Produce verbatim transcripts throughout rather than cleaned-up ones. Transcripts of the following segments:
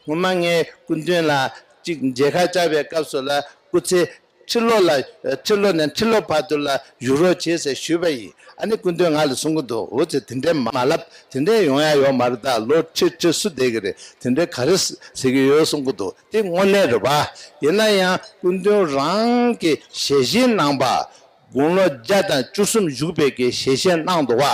སྔོན་མ་ངས་སྐུ་མདུན་ལ་གཅིག་མཇལ་ཁ་བཅར་བའི་སྐབས་སུ་ལ་སྐུ་ཚེ་ཁྲི་ལོ་ལ་ཁྲི་ལོ་ནས་ཁྲི་ལོ་བར་དུ་ལ་ཡུ་རོ་བྱེད་ཟེར་ཞུས་པ་ཡིན། ཨ་ནི་སྐུ་མདུན་ང་ལ་གསུང་གི་འདུག་འོ་ཚེ་དེ་འདྲའི་མ་ལབ། དེ་འདྲའི་ཡོང་ཡ་ཡོད་མ་རེད། ད་ལོ་ཁྲི་ཁྲི་སུ་བསྡད་ཀྱི་རེད། དེ་འདྲའི་ག་རེ་ཟེར་གྱི་ཡོད་གསུང་གི་འདུག་དེ་དངོས་གནས་རེད་པ། ཡིན་ན་ཡང་སྐུ་མདུན་རང་གི་ཞལ་བཞེས་གནང་པ། དགུང་ལོ་བརྒྱ་དང་བཅུ་གསུམ་བཞུགས་པའི་གི་ཞལ་བཞེས་གནང་འདུག་བ།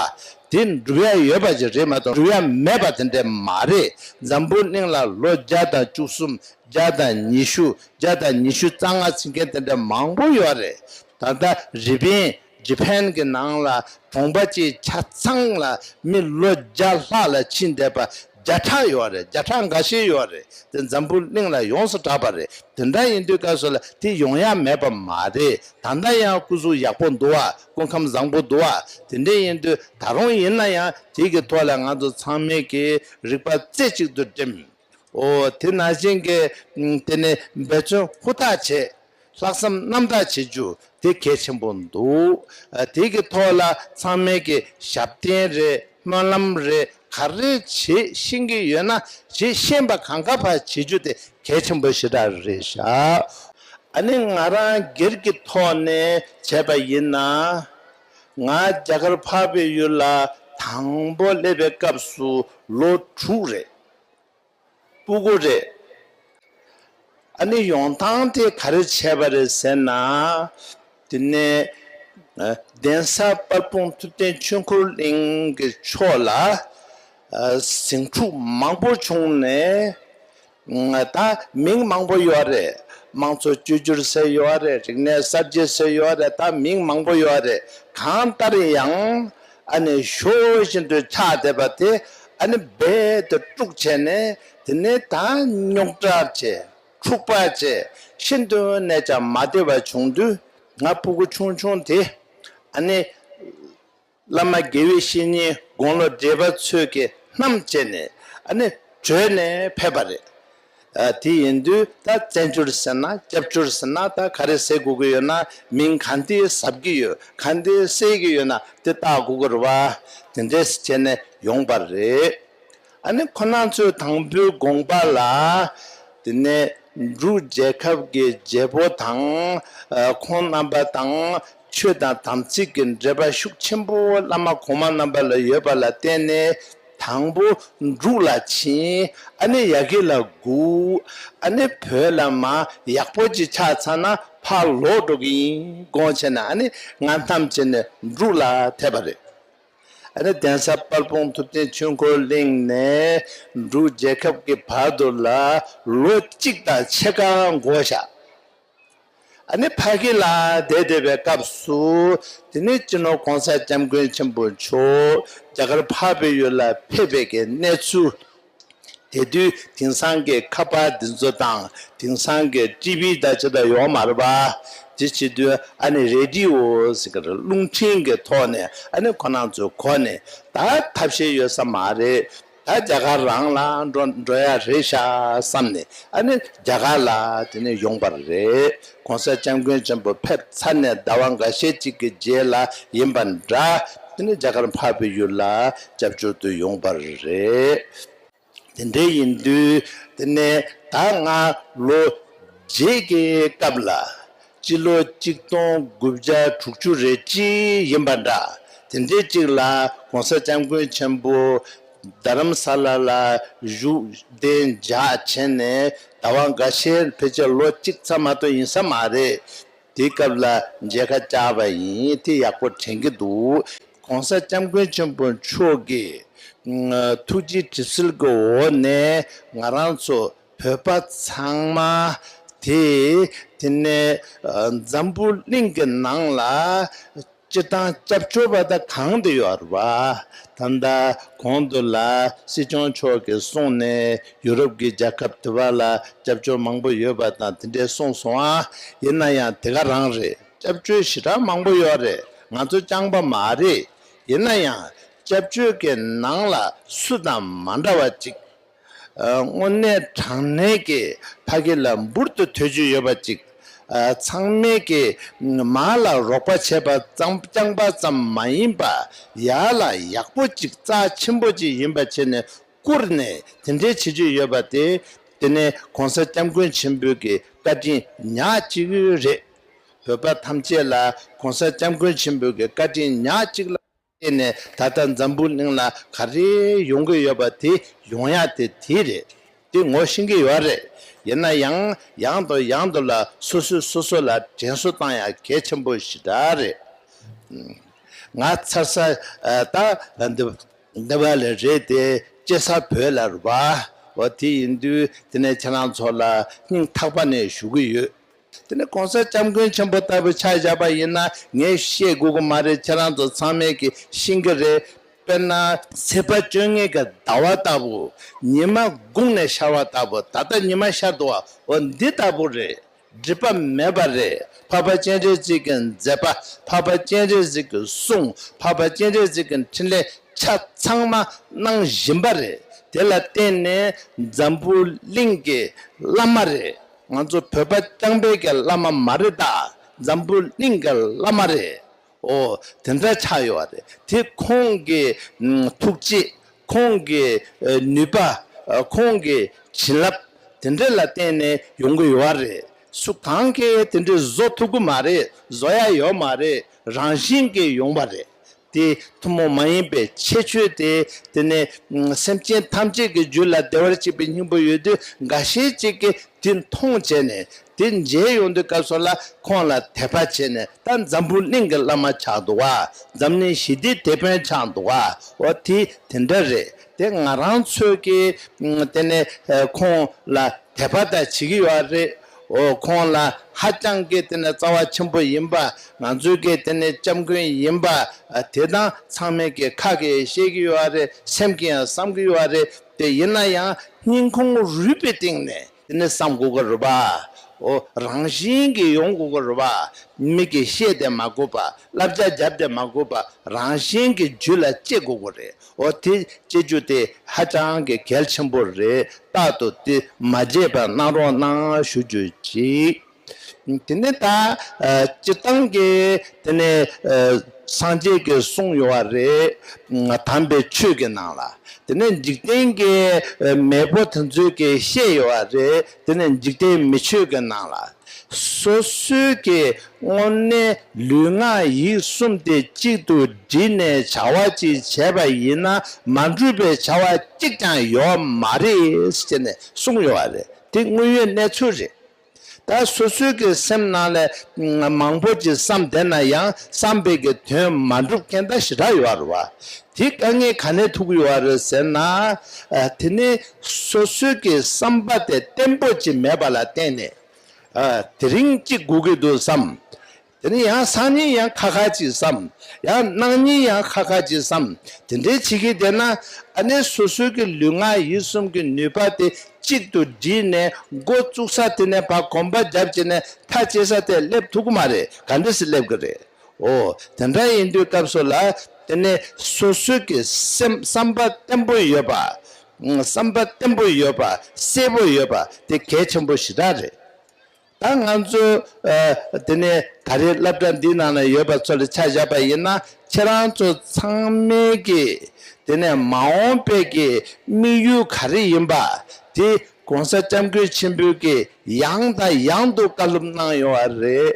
དེ་འགྲུབ་ཡ་ཡོད་པ་ཅིག་རེད་མ་གཏོགས་འགྲུབ་ཡ་མེད་པ་དེ་འདྲ་མ་རེད། འཛམ་བུ་གླིང་ལ་ལོ་བརྒྱ་དང་བཅུ་གསུམ། བརྒྱ་དང་ཉི་ཤུ། བརྒྱ་དང་ཉི་ཤུ་རྩ་ལྔ་ཕྱིན་མཁན་དེ་འདྲ་མང་པོ་ཡོད་རེད། ད་ལྟ་རི་པིན་ཇི་པན་གྱི་ནང་ལ་གྲོང་པ་གཅིག་ཆ་ཚང་ལ་མི་ལོ་བརྒྱ་ལྷག་ལ་ཕྱིན་བསྡད་པ་བརྒྱ་ཕྲག་ཡོད་རེད། བརྒྱ་ཕྲག་འགའ་ཤས་ཡོད་རེད། དེ་འཛམ་བུ་གླིང་ལ་ཡོངས་སུ་གྲགས་པ་རེད། དེ་འདྲ་ཡིན་དུས་སྐབས་སུ་ལ་དེ་ཡོང་ཡ་མེད་པ་མ་རེད། ད་ལྟ་ཡང་སྐུ་གཟུགས་ཡག་པོ་འདུག་བ། སྐུ་ཁམས་བཟང་པོ་འདུག་བ། དེ་འདྲ་ཡིན་དུས་ད་རུང་ཡིན་ན་ཡང་དེ་གི་ཐོག་ལ་ང་ཚོ་ཚང་མས་ཀྱི་རིག་པ་རྩེ་གཅིག་ཏུ་བསྒྲིམས། འོ་དེ་ནང་བཞིན་གྱི་དེ་ནས་འབད་བརྩོན་ཧུར་ཐག་བྱེད། ལྷག་བསམ་རྣམ་དག་བྱེད་རྒྱུ་དེ་གལ་ཆེན་པོ་འདུག་དེ་གི་ཐོག་ལ་ཚང་མས་ཀྱི་ཞབས་བརྟན་རེད། སྨོན་ལམ་རེད། ག་རེ་བྱེད་ཤེས་ཀྱི་ཡོད་ན་བྱེད་ཤེས་པ་གང་ག་བ་བྱེད་རྒྱུ་དེ་གལ་ཆེན་པོ་ཞེ་དྲག་རེད་ཤག་ཨ་ནི་ང་རང་སྒེར་གྱི་ཐོག་ནས་བྱས་པ་ཡིན་ན། ང་རྒྱ་གར་འཕགས་པའི་ཡུལ་ལ་དང་པོ་སླེབས་པའི་སྐབས་སུ་ལོ་དྲུག་རེད། སྤུ་གུ་རེད། ཨ་ནི་ཡོང་སྟངས་དེ་ག་རེ་བྱས་པ་རེད་ཟེར་ན། དེ་ནས་གདན་ས་དཔལ་སྤུངས་ཐུབ་བསྟན་ཆོས་འཁོར་གླིང་གི་ཕྱོགས་ལ་ཟིང་འཁྲུག་མང་པོ་བྱུང་ནས། ད་མིང་མང་པོ་ཡོད་རེད། དམངས་གཙོ་བཅོས་བསྒྱུར་ཟེར་ཡོད་རེད། རིག་གནས་གསར་བརྗེ་ཟེར་ཡོད་རེད། ད་མིང་མང་པོ་ཡོད་རེད། གང་ལྟར་ཡང་ཨ་ནི་ཤོར་བཞིན་དུ་ཆགས་བསྡད་པ་དེ་ཨ་ནི་རྦད་དེ་དཀྲུགས་བྱས་ནས། དེ་ནས་ད་རྙོག་དྲ་བྱས། འཁྲུག་པ་བྱས། ཤིན་ཏུ་ནས་ཀྱང་མ་བདེ་བ་བྱུང་དུས། ང་སྤུ་གུ་ཆུང་ཆུང་དེ་ཨ་ནི་བླ་མ་དགེ་བའི་བཤེས་གཉེན་དགུང་ལོ་བགྲེས་པ་ཚོས་ཀྱི་མནའམ་བྱས་ནས་ཨ་ནི་བྲོས་ནས་ཕེབས་པ་རེད། ཨ་དེ་ཡིན་དུས་ད་བཙན་བྱོལ་ཟེར་ན། སྐྱབས་བཅོལ་ཟེར་ན། ད་ག་རེ་ཟེར་དགོས་ཀྱི་ཡོད་ན། མིང་གང་དེ་ཟབ་ཀྱི་ཡོད། གང་དེ་གསལ་གྱི་ཡོད་ན་དེ་བཏགས་དགོས་ཀྱི་རེད་བ། དེ་འདྲས་བྱས་ནས་ཡོང་པ་རེད། ཨ་ནི་ཁོ་རང་ཚོས་དང་པོའི་དགོངས་པ་ལ། དེ་ནས་འབྲུག་རྒྱལ་ཁབ་ཀྱི་རྒྱལ་པོ་དང་། ཨ་ཁོང་རྣམ་པ་དང་ཆོས་དང་དམ་ཚིག་གི་འབྲེལ་བ་ཤུགས་ཆེན་པོ་བླ་མ་གོང་མ་རྣམ་པ་ལ་ཡོད་པ་ལ་བརྟེན་ནས། དང་པོ་འབྲུག་ལ་ཕྱིན། ཨ་ནི་ཡ་གི་ལ་སྒུག་ཨ་ནི་བོད་ལ་མར་ཡག་པོ་ཅིག་ཆགས་ཚར་ན་ཕར་ལོག་འགྲོ་གི་ཡིན་དགོངས་བྱས་ནས། ཨ་ནི་ང་རྣམས་བྱས་ནས་འབྲུག་ལ་ཐེབས་པ་རེད། ཨ་ནི་གདན་ས་དཔལ་སྤུངས་ཐུབ་བསྟན་ཆོས་འཁོར་གླིང་ནས་འབྲུག་རྒྱལ་ཁབ་ཀྱི་བར་དུ་ལ་ལོ་གཅིག་དང་ཕྱེད་ཀ་འགོར་བཞག་ཨ་ནི་ཕ་གི་ལ་བསྡད་བསྡད་པའི་སྐབས་སུ། དེ་ནས་སྤྱི་ནོར་༸གོང་ས་༸སྐྱབས་མགོན་ཆེན་པོ་མཆོག་རྒྱ་གར་འཕགས་པའི་ཡུལ་ལ་ཕེབས་པའི་གི་གནས་ཚུལ། དེ་དུས་དེང་སང་གི་ཁ་པར་འདི་ཚོ་དང་། དེང་སང་གི་ཊི་ཝི་དང་ཅི་དང་ཡོད་མ་རེད་པ། དེ་བྱེད་དུས་ཨ་ནི་རེ་ཌི་ཡོ་ཟེར་གི་རེད། རླུང་འཕྲིན་གྱི་ཐོག་ནས་ཨ་ནི་ཁོ་རང་ཚོའི་གོ་ནས། ད་ཐབས་ཤེས་ཡོད་ས་མ་རེད། ད་རྒྱ་གར་རང་ལ་འགྲོ་འགྲོ་ཡ་རེད་ཤག་བསམ་ནས། ཨ་ནི་རྒྱ་གར་ལ་དེ་ནས་ཡོང་པ་རེད། ༸གོང་ས་༸སྐྱབས་མགོན་ཆེན་པོ་ཕེབས་ཚར་ནས་ཟླ་བ་འགའ་ཤས་ཅིག་གི་རྗེས་ལ་ཡིན་པ་འདྲ། དེ་ནས་རྒྱ་གར་འཕགས་པའི་ཡུལ་ལ་སྐྱབས་བཅོལ་དུ་ཡོང་པ་རེད། དེ་འདྲ་ཡིན་དུས་དེ་ནས་ད་ང་ལོ་བརྒྱད་ཀྱི་སྐབས་ལ། སྤྱི་ལོ་གཅིག་སྟོང་དགུ་བརྒྱ་དྲུག་ཅུ་རེ་གཅིག་ཡིན་པ་འདྲ། དེ་འདྲའི་གཅིག་ལ་༸གོང་ས་༸སྐྱབས་མགོན་ཆེན་པོ་རྡ་རམ་ས་ལ་ལ་བཞུགས་གདན་འཇགས་བྱས་ནས་ཟླ་བ་འགའ་ཤས། ཕལ་ཆེར་ལོ་གཅིག་ཙམ་མ་གཏོགས་ཡིན་ས་མ་རེད། དེའི་སྐབས་ལ་མཇལ་ཁ་བཅར་བ་ཡིན། དེ་ཡག་པོ་དྲན་གྱི་འདུག ༸གོང་ས་༸སྐྱབས་མགོན་ཆེན་པོ་མཆོག་གི་ཐུགས་རྗེ་དྲི་གསོལ་གྱི་འོག་ནས་ང་རང་ཚོ་བོད་པ་ཚང་མ་དེ་དེ་ནས་འཛམ་བུ་གླིང་གི་ནང་ལ་སྤྱིར་བཏང་སྐྱབས་བཅོལ་བ་ད་གང་དུ་ཡོད་རེད་བ། ད་ལྟ་གོང་དུ་ལ་སྲིད་སྐྱོང་མཆོག་གིས་གསུངས་ནས་ཡུ་རོབ་ཀྱི་རྒྱལ་ཁབ་དེ་བ་ལ་སྐྱབས་བཅོལ་མང་པོ་ཡོད་པ་དང་དེ་འདྲས་གསུངས་སོང་ཨ། ཡིན་ན་ཡང་དེ་ག་རང་རེད། སྐྱབས་བཅོལ་ཞེ་དྲག་མང་པོ་ཡོད་རེད། ང་ཚོ་རྐྱང་པ་མ་རེད། ཡིན་ན་ཡང་སྐྱབས་བཅོལ་གྱི་ནང་ལ་སུ་དང་མ་འདྲ་བ་ཅིག་ཨ་དངོས་གནས་དྲང་གནས་ཀྱི་ཕ་གི་ལ་འབུར་དུ་དོད་རྒྱུ་ཡོད་པ་ཅིག་ཨ་ཚང་མས་ཀྱི་མར་ལ་རོགས་པ་བྱས་པ་ཙམ་རྐྱང་པ་ཙམ་མ་ཡིན་པ། ཡར་ལ་ཡག་པོ་ཅིག་རྩ་ཆེན་པོ་ཅིག་ཡིན་པ་བྱས་ནས་བཀུར་ནས་དེ་འདྲའི་བྱེད་རྒྱུ་ཡོད་པ་དེ་ དེ་ནས་གོང་ས་སྐྱབས་མགོན་ཆེན་པོའི་གི་བཀའ་དྲིན་ཉག་གཅིག་རེད། བོད་པ་ཐམས་ཅད་ལ་གོང་ས་སྐྱབས་མགོན་ཆེན་པོའི་གི་བཀའ་དྲིན་ཉག་གཅིག་ལ་བརྟེན་ནས་ད་ལྟ་འཛམ་བུ་གླིང་ལ་ག་རེ་ཡོང་གི་ཡོད་པ་དེ་ཡོང་ཡ་དེ་དེ་རེད། དེ་ངོ་ཤེས་ཀྱི་ཡོད་རེད། ཡིན་ན་ཡང་ཡང་དང་ཡང་དུ་ལ་སོ་སོས་སོ་སོ་ལ་དྲན་གསོ་བཏང་ཡ་གལ་ཆེན་པོ་ཞེ་དྲག་རེད། ང་ཚར་ས་ད་འདི་འདི་བ་ལ་རེད་དེ་སྐྱེ་ས་བོད་ལ་རེད་བ། འོ་དེ་ཡིན་དུས་དེ་ནས་ཁྱེད་རང་ཚོ་ལ་སྙིང་ཐག་པ་ནས་ཞུ་གི་ཡོད། དེ་ནས་གོང་ས་སྐྱབས་མགོན་ཆེན་པོ་ལྟ་བུ་ཆ་བཞག་པ་ཡིན་ན་ངས་བཤད་དགོས་ཀྱི་མ་རེད། ཁྱེད་རང་ཚོ་ཚང་མས་ཀྱི་ཤེས་ཀྱི་རེད། དཔེར་ན་ཚེས་པ་བཅོ་ལྔའི་གི་ཟླ་བ་ལྟ་བུ། ཉི་མ་དགུང་ནས་ཤར་བ་ལྟ་བུ། ད་ལྟ་ཉི་མ་ཤར་འདུག་བ། འོ་འདི་ལྟ་བུ་རེད། སྒྲིབ་པ་མེད་པ་རེད། འཕགས་པ་སྤྱན་རས་གཟིགས་ཀྱི་མཛད་པ། འཕགས་པ་སྤྱན་རས་གཟིགས་ཀྱི་གསུང་། འཕགས་པ་སྤྱན་རས་གཟིགས་ཀྱི་འཕྲིན་ལས་ཆ་ཚང་མ་གནང་བཞིན་པ་རེད། དེ་ལ་བརྟེན་ནས་འཛམ་བུ་གླིང་གི་བླ་མ་རེད། ང་ཚོ་བོད་པ་རྐྱང་པའི་གི་བླ་མ་མ་རེད་ད། འཛམ་བུ་གླིང་གི་བླ་མ་རེད། འོ་དེ་འདྲ་ཆགས་ཡོད་པ་རེད། དེ་ཁོང་གི་ཐུགས་རྗེ། ཁོང་གི་ནུས་པ། ཁོང་གི་བྱིན་རླབས། དེ་འདྲ་ལ་བརྟེན་ནས་ཡོང་གི་ཡོད་པ་རེད། སུ་གང་གིས་དེ་འདྲ་བཟོ་ཐུབ་ཀྱི་མ་རེད། བཟོ་ཡ་ཡོད་མ་རེད། རང་བཞིན་གྱིས་ཡོང་བ་རེད། དེ་ཐུན་མོང་མ་ཡིན་པའི་ཁྱད་ཆོས་དེ། དེ་ནས་སེམས་ཅན་ཐམས་ཅད་ཀྱི་རྒྱུད་ལ་བདེ་བར་གཤེགས་པའི་སྙིང་པོ་ཡོད་དུས་འགའ་ཤས་ཅིག་གིས་དེ་མཐོང་བྱས་ནས་དེ་མཇལ་ཡོང་དུས་སྐབས་སུ་ལ་ཁོང་ལ་དད་པ་བྱས་ནས་ད་འཛམ་བུ་གླིང་གི་བླ་མ་ཆགས་འདུག་བ། འཛམ་གླིང་ཞི་བདེའི་དེད་དཔོན་ཆགས་འདུག་བ། འོ་དེ་དེ་འདྲ་རེད། དེ་ང་རང་ཚོས་ཀྱིས་དེ་ནས་ཁོང་ལ་དད་པ་ད་བྱེད་ཀྱི་ཡོད་རེད། འོ་ཁོང་ལ་ཧ་ཅང་གི་དེ་ནས་རྩ་བ་ཆེན་པོ་ཡིན་པ། ང་ཚོའི་གི་དེ་ནས་སྐྱབས་མགོན་ཡིན་པ། དེ་དང་ཚང་མས་ཀྱི་ཁ་གིས་བཤད་ཀྱི་ཡོད་རེད། སེམས་ཀྱིས་ཡང་བསམ་གྱི་ཡོད་རེད། དེ་ཡིན་ན་ཡང་སྙིང་ཁུང་རུས་པའི་གཏིང་ནས་དེ་ནས་བསམ་དགོས་ཀྱི་རེད་པ། འོ་རང་བཞིན་གྱིས་ཡོང་དགོས་ཀྱི་རེད་པ། མི་གིས་བཤད་དེ་མ་དགོས་པ། བསླབ་བྱ་བརྒྱབ་དེ་མ་དགོས་པ། རང་བཞིན་གྱིས་རྒྱུད་ལ་སྐྱེ་དགོས་ཀྱི་རེད། འོ་དེ་སྐྱེ་རྒྱུ་དེ་ཧ་ཅང་གི་གལ་ཆེན་པོ་རེད། རྟག་ཏུ་དེ་མ་བརྗེད་པ་གནང་རོགས་གནང་ཞུ་རྒྱུ་གཅིག་དེ་ནས་ད་སྤྱིར་བཏང་གི་དེ་ནས་སངས་རྒྱས་ཀྱིས་གསུངས་ཡོད་པ་རེད། དམ་པའི་ཆོས་ཀྱི་ནང་ལ། དེ་ནས་འཇིག་རྟེན་གྱི་མེས་པོ་དེ་ཚོས་ཀྱིས་བཤད་ཡོད་པ་རེད། དེ་ནས་འཇིག་རྟེན་མི་ཆོས་ཀྱི་ནང་ལ། སོ་སོའི་གི་དངོས་གནས་ལུས་ངག་ཡིད་གསུམ་དེ་གཅིག་ཏུ་བསྒྲིལ་ནས་བྱ་བ་ཅིག་བྱས་པ་ཡིན་ན་མ་འགྲུབ་པའི་བྱ་བ་གཅིག་ཀྱང་ཡོད་མ་རེད་ཟེར་ནས་གསུངས་ཡོད་པ་རེད། དེ་དངོས་ཡོད་གནས་ཚུལ་རེད། ད་སོ་སོའི་གི་སེམས་ནང་ལ་མང་པོ་ཅིག་བསམ་བསྡད་ན་ཡང་བསམ་པའི་གི་དོན་མ་འགྲུབ་མཁན་ད་ཞེ་དྲག་ཡོད་རེད་བ། དེ་དཀའ་ངལ་ག་ནས་ཐུག་གི་ཡོད་རེད་ཟེར་ན། ཨ་དེ་ནི་སོ་སོའི་གི་བསམ་པ་དེ་བརྟན་པོ་ཅིག་མེད་པ་ལ་བརྟེན་ནས། ཨ་དེ་རིང་གཅིག་དགོས་ཀྱི་འདུག་བསམ། དེ་ནས་ཡང་སང་ཉིན་ཡང་ཁ་ཁ་ཅིག་བསམ། ཡང་གནངས་ཉིན་ཡང་ཁ་ཁ་ཅིག་བསམ། དེ་འདྲའི་བྱེད་ཀྱི་བསྡད་ན་ཨ་ནི་སོ་སོའི་གི་ལུས་ངག་ཡིད་གསུམ་གྱི་ནུས་པ་དེ་གཅིག་ཏུ་བསྒྲིལ་ནས་འགོ་བཙུགས་ས་དེ་ནས་ཕར་གོམ་པ་བརྒྱབ་བྱས་ནས་མཐའ་ཕྱིན་ས་དེ་སླེབས་ཐུབ་ཀྱི་མ་རེད། ག་འདྲ་སེ་སླེབས་ཀྱི་རེད། འོ་དེ་འདྲ་ཡིན་དུས་སྐབས་སུ་ལ་དེ་ནས་སོ་སོའི་གི་སེམས་བསམ་པ་བརྟན་པོ་ཡོད་པ། བསམ་པ་བརྟན་པོ་ཡོད་པ་གསལ་པོ་ཡོད་པ་དེ་གལ་ཆེན་པོ་ཞེ་དྲག་རེད། ད་ང་ཚོ་ཨ་དེ་ནས་ད་རེས་སློབ་གྲྭ་འདི་ནང་ན་ཡོད་པ་ཚོ་ལ་ཆ་བཞག་པ་ཡིན་ན་ཁྱེད་རང་ཚོ་ཚང་མའི་གི་དེ་ནས་མ་འོངས་པའི་གི་དམིགས་ཡུལ་ག་རེ་ཡིན་པ་དེ་༸གོང་ས་༸སྐྱབས་མགོན་ཆེན་པོས་གི་ཡང་དང་ཡང་དུ་བཀའ་སློབ་གནང་ཡོད་པ་རེད།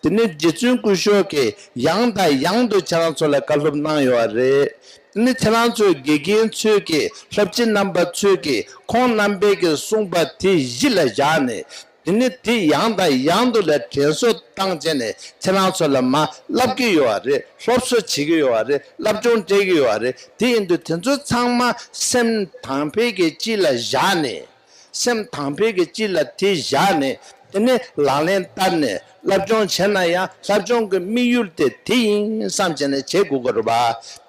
དེ་ནས་རྗེ་བཙུན་སྐུ་ཞབས་ཀྱིས་ཡང་དང་ཡང་དུ་ཁྱེད་རང་ཚོ་ལ་བཀའ་སློབ་གནང་ཡོད་པ་རེད། དེ་ནས་ཁྱེད་རང་ཚོའི་དགེ་རྒན་ཚོས་ཀྱི་སློབ་སྤྱི་རྣམ་པ་ཚོས་ཀྱི་ཁོང་རྣམ་པས་ཀྱི་གསུངས་པ་དེ་གཞི་ལ་བཞག་ནས། དེ་ནི་དེ་ཡང་དང་ཡང་དུ་ལ་དྲན་གསོ་བཏང་བྱས་ནས་ཁྱེད་རང་ཚོ་ལ་མ་བསླབ་ཀྱི་ཡོད་པ་རེད། སློབ་གསོ་བྱེད་ཀྱི་ཡོད་པ་རེད། བསླབ་སྦྱོང་སྤྲད་ཀྱི་ཡོད་པ་རེད། དེ་ཡིན་དུས་དེ་ཚོ་ཚང་མ་སེམས་དང་པོའི་གི་དཀྱིལ་ལ་བཞག་ནས། སེམས་དང་པོའི་གི་དཀྱིལ་ལ་དེ་བཞག་ནས་དེ་ནས་ལག་ལེན་བསྟར་ནས་བསླབ་སྦྱོང་བྱས་ན་ཡང་བསླབ་སྦྱོང་གི་དམིགས་ཡུལ་དེ་དེ་ཡིན་བསམ་བྱས་ནས་བྱེད་དགོས་ཀྱི་རེད་པ།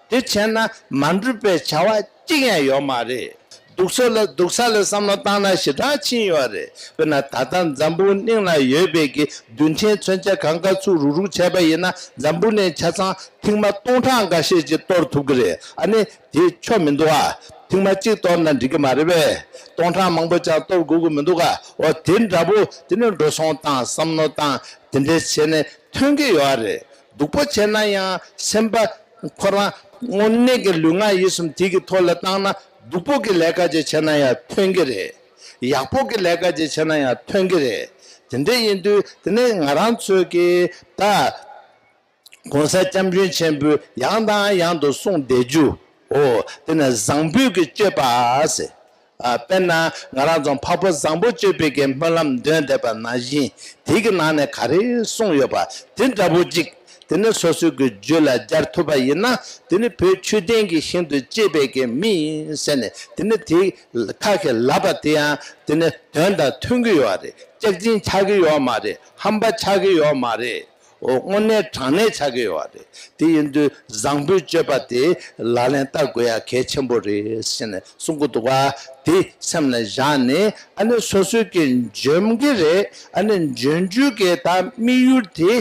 དེ་བྱས་ན་མ་འགྲུབ་པའི་བྱ་བ་གཅིག་ཡང་ཡོད་མ་རེད། སྡུག་ས་ལ་སྡུག་ས་ལ་བསམ་བློ་བཏང་ན་ཞེ་དྲག་ཕྱིན་ཡོད་རེད། དཔེར་ན་ད་ལྟ་འཛམ་བུ་གླིང་ལ་ཡོད་པའི་གི་རྡུལ་ཕྲན་མཚོན་ཆ་གང་ག་ཚུར་རུག་རུག་བྱས་པ་ཡིན་ན་འཛམ་བུ་གླིང་ཆ་ཚང་ཐེངས་མ་སྟོང་ཕྲག་འགའ་ཤས་ཅིག་གཏོར་ཐུབ་ཀྱི་རེད། ཨ་ནི་དེ་ཆོ་མི་འདུག་ཨ། ཐེངས་མ་གཅིག་གཏོར་ན་འགྲིག་གི་མ་རེད་པས། སྟོང་ཕྲག་མང་པོ་ཅང་གཏོར་དགོས་ཀྱི་མི་འདུག་ག་འོ་དེ་འདྲ་པོ་དེ་ནི་འགྲོ་སོང་བཏང་བསམ་བློ་བཏང་དེ་འདྲས་བྱས་ནས་ཐོན་གྱི་ཡོད་རེད། སྡུག་པོ་བྱས་ན་ཡང་སེམས་པ་ཁོ་རང་དངོས་གནས་ཀྱི་ལུས་ངག་ཡིད་གསུམ་དེ་གི་ཐོག་ལ་བཏང་ན་སྡུག་པོ་གི་ལས་ཀ་ཅིག་བྱས་ན་ཡང་ཐོན་གྱི་རེད། ཡག་པོ་གི་ལས་ཀ་ཅིག་བྱས་ན་ཡང་ཐོན་གི་རེད། དེ་འདྲ་ཡིན་དུས་དེ་ནས་ང་རང་ཚོས་ཀྱི་ད་༸གོང་ས་༸སྐྱབས་མགོན་ཆེན་པོས་ཡང་དང་ཡང་དུ་གསུངས་བསྡད་རྒྱུ། འོ་དེ་ནས་བཟང་པོའི་གི་སྤྱོད་པ་ཟེར། ཨ། དཔེར་ན་ང་རང་ཚོ་འཕགས་པ་བཟང་པོ་སྤྱོད་པའི་གི་སྨོན་ལམ་འདོན་བསྡད་པ་ནང་བཞིན་དེ་གི་ནང་ནས་ག་རེ་གསུངས་ཡོད་པ་དེ་འདྲ་པོ་ཅིག་དེ་ནི་སོ་སོའི་གི་རྒྱུད་ལ་སྦྱར་ཐུབ་པ་ཡིན་ན་དེ་ནི་བོད་ཆོས་ལྡན་གྱི་ཞིང་དུ་སྐྱེས་པའི་གི་མི་ཡིན་ཟེར་ནས། དེ་ནི་དེ་ཁ་གི་ལབ་པ་དེ་ཡང་དེ་ནི་དོན་དང་མཐུན་གི་ཡོད་རེད། སྐྱག་རྫུན་ཆགས་ཀྱི་ཡོད་མ་རེད། ཧམ་པ་ཆགས་ཀྱི་ཡོད་མ་རེད། འོ་དངོས་གནས་དྲང་གནས་ཆགས་ཀྱི་ཡོད་རེད། དེ་ཡིན་དུས་བཟང་པོའི་སྤྱོད་པ་དེ་ལག་ལེན་བསྟར་དགོས་ཡ་གལ་ཆེན་པོ་རེད་ཟེར་ནས་གསུང་གི་འདུག་ག་དེ་སེམས་ལ་བཞག་ནས་ཨ་ནི་སོ་སོའི་གི་འཇོན་གི་རེད། ཨ་ནི་འཇོན་རྒྱུ་གི་ད་དམིགས་ཡུལ་དེ་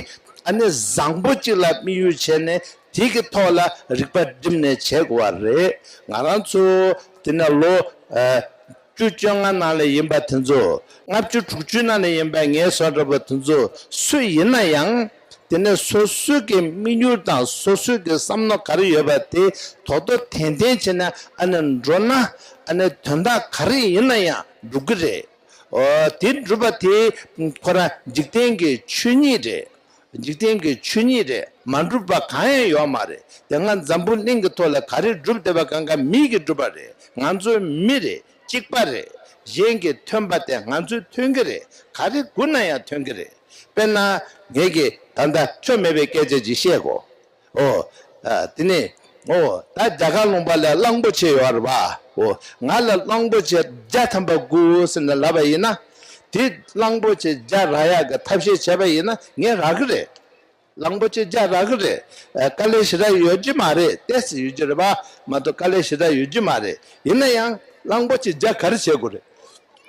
ཨ་ནི་བཟང་པོ་གཅིག་ལ་དམིགས་ཡུལ་བྱས་ནས་དེ་གི་ཐོག་ལ་རིག་པ་བསྒྲིམས་ནས་བྱེད་དགོས་པ་རེད། ང་རང་ཚོ་དེ་ནས་ལོ་ཨ་བཅུ་བཅོ་ལྔ་ནང་ལ་ཡིན་པ་དེ་ཚོ། ལྔ་བཅུ་དྲུག་ཅུ་ནང་ལ་ཡིན་པ་ངའི་བཟོ་འདྲ་པོ་དེ་ཚོ་སུ་ཡིན་ན་ཡང་། དེ་ནས་སོ་སོའི་གི་དམིགས་ཡུལ་དང་སོ་སོའི་གི་བསམ་མནོ་ག་རེ་ཡོད་པ་དེ་དོ་དོ་ཐེན་ཐེན་བྱས་ན་ཨ་ནི་འགྲོ་ན་ཨ་ནི་དོན་དག་ག་རེ་ཡིན་ན་ཡང་འགྲུབ་གི་རེད། འོ་དེ་འགྲུབ་པ་དེ་ཁོ་རང་འཇིག་རྟེན་གྱི་ཆོས་ཉིད་རེད། འཇིག་རྟེན་གྱི་ཆོས་ཉིད་རེད། མ་འགྲུབ་པ་གང་ཡང་ཡོད་མ་རེད། དེ་སྔ་འཛམ་བུ་གླིང་གི་ཐོག་ལ་ག་རེ་འགྲུབ་བསྡད་པ་གང་ག་མི་གིས་འགྲུབ་པ་རེད། ང་ཚོ་མི་རེད། གཅིག་པ་རེད། གཞན་གྱིས་ཐོན་པ་དེ་ང་ཚོས་ཐོན་གྱི་རེད། ག་རེ་དགོས་ན་ཡང་ཐོན་གྱི་རེད། དཔེར་ན་ངས་ཀྱིས་ད་ལྟ་ཆོ་མེད་པའི་སྐད་ཆ་ཅིག་བཤད་གོ། ཨོ། ཨ། དེ་ནས། ཨོ། ད་རྒྱ་གར་ལུང་པ་ལ་གླང་པོ་ཆེ་ཡོད་རེད་པ། ཨོ། ང་ལ་གླང་པོ་ཆེ་བརྒྱ་ཐམ་པ་དགོས་ཟེར་ནས་ལབ་པ་ཡིན་ན། དེ་གླང་པོ་ཆེ་བརྒྱ་རག་ཡག་གི་ཐབས་ཤེས་བྱས་པ་ཡིན་ན་ངས་རག་གི་རེད། གླང་པོ་ཆེ་བརྒྱ་རག་གི་རེད། ཨ། དཀའ་ལས་ཞེ་དྲག་ཡོད་ཀྱི་མ་རེད། ཏོག་ཙམ་ཡོད་ཀྱི་རེད་པ། མ་གཏོགས་དཀའ་ལས་ཞེ་དྲག་ཡོད་ཀྱི་མ་རེད། ཡིན་ན་ཡང་གླང་པོ་ཆེ་བརྒྱ་ག་རེ་བྱེད་དགོས་རེད།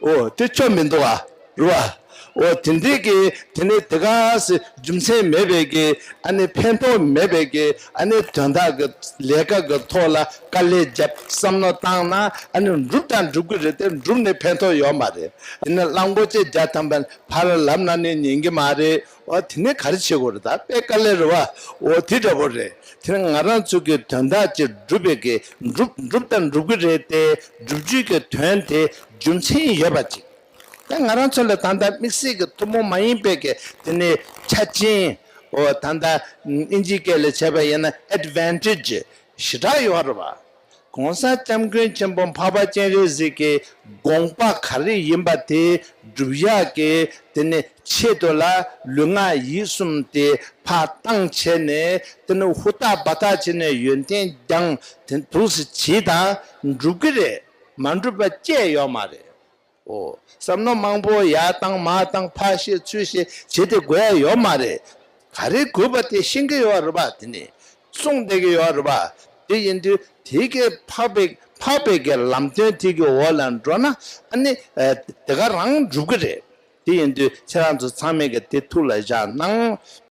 ཨོ་དེ་ཆོ་མི་འདུག་ཨ། རེད་པ། ཨོ་དེ་འདྲའི་གི་དེ་ནས་དེ་ག་སེ་རྒྱུ་མཚན་མེད་པའི་གི་ཨ་ནི་ཕན་ཐོགས་མེད་པའི་གི་ཨ་ནི་དོན་དག་གི་ལས་ཀ་གི་ཐོག་ལ་དཀའ་ལས་བརྒྱབ་བསམ་བློ་བཏང་ན་ཨ་ནི་འགྲུབ་དང་འགྲུབ་གི་རེད་དེ། འགྲུབ་ནས་ཕན་ཐོགས་ཡོད་མ་རེད། དེ་ནས་གླང་པོ་ཆེ་བརྒྱ་ཐམ་པ་ཕར་ལབ་ན་ནི་ཉན་གི་མ་རེད། ཨོ་དེ་ནས་ག་རེ་བྱེད་དགོས་རེད། ད་དཔེ་དཀའ་ལས་རེད་པ། ཨོ་དེ་འདྲ་པོ་རེད། དེ་ནས་ང་རང་ཚོ་གི་དོན་དག་ཅིག་འགྲུབ་པའི་གི་འགྲུབ་འགྲུབ་དང་འགྲུབ་གི་རེད་དེ། འགྲུབ་རྒྱུ་གི་དོན་དེ་རྒྱུ་མཚན་ཡོད་པ་ཅིག་ད་ང་རང་ཚོ་ལ་ད་ལྟ་དམིགས་བསལ་གྱི་ཐུན་མོང་མ་ཡིན་པའི་གི་དེ་ནས་ཆ་རྐྱེན། འོ་ད་ལྟ་ཨིན་ཇིའི་སྐད་ལ་བྱས་པ་ཡིན་ན་ཨེཌ་ཝན་ཊེ་ཇི་ཞེ་དྲག་ཡོད་རེད་པ། ༸གོང་ས་༸སྐྱབས་མགོན་ཆེན་པོ་འཕགས་པ་སྤྱན་རས་གཟིགས་ཀྱི་དགོངས་པ་ག་རེ་ཡིན་པ་དེ་སྒྲུབ་ཡག་གི་དེ་ནས་ཆེད་དུ་ལ་ལུས་ངག་ཡིད་གསུམ་དེ་ཕར་བཏང་བྱས་ནས་དེ་ནས་ཧུར་ཐག་འབད་ཐག་བྱས་ནས་ཡོན་ཏན་སྦྱངས་དེ་འདུག་སེ་བྱེད་དང་འགྲུབ་ཀྱི་རེད། མ་འགྲུབ་པ་ཅི་ཡང་ཡོད་མ་རེད། ཨོ། བསམ་བློ་མང་པོ་ཡར་བཏང་མར་བཏང་ཕར་བཤད་ཚུར་བཤད་བྱེད་དེ་དགོས་ཡ་ཡོད་མ་རེད། ག་རེ་དགོས་པ་དེ་ཤེས་ཀྱི་ཡོད་རེད་པ། དེ་ནི་གསུངས་བསྡད་ཀྱི་ཡོད་རེད་པ། དེ་ཡིན་དུས་དེ་གའི་འཕགས་པའི་འཕགས་པའི་གི་ལམ་སྟོན་དེ་གི་འོག་ལ་འགྲོ་ན་ཨ་ནི་ཨ་དེ་ག་རང་འགྲུབ་ཀྱི་རེད། དེ་ཡིན་དུས་ཁྱེད་རང་ཚོ་ཚང་མས་གི་དེ་ཐུགས་ལ་བཞག་གནང་།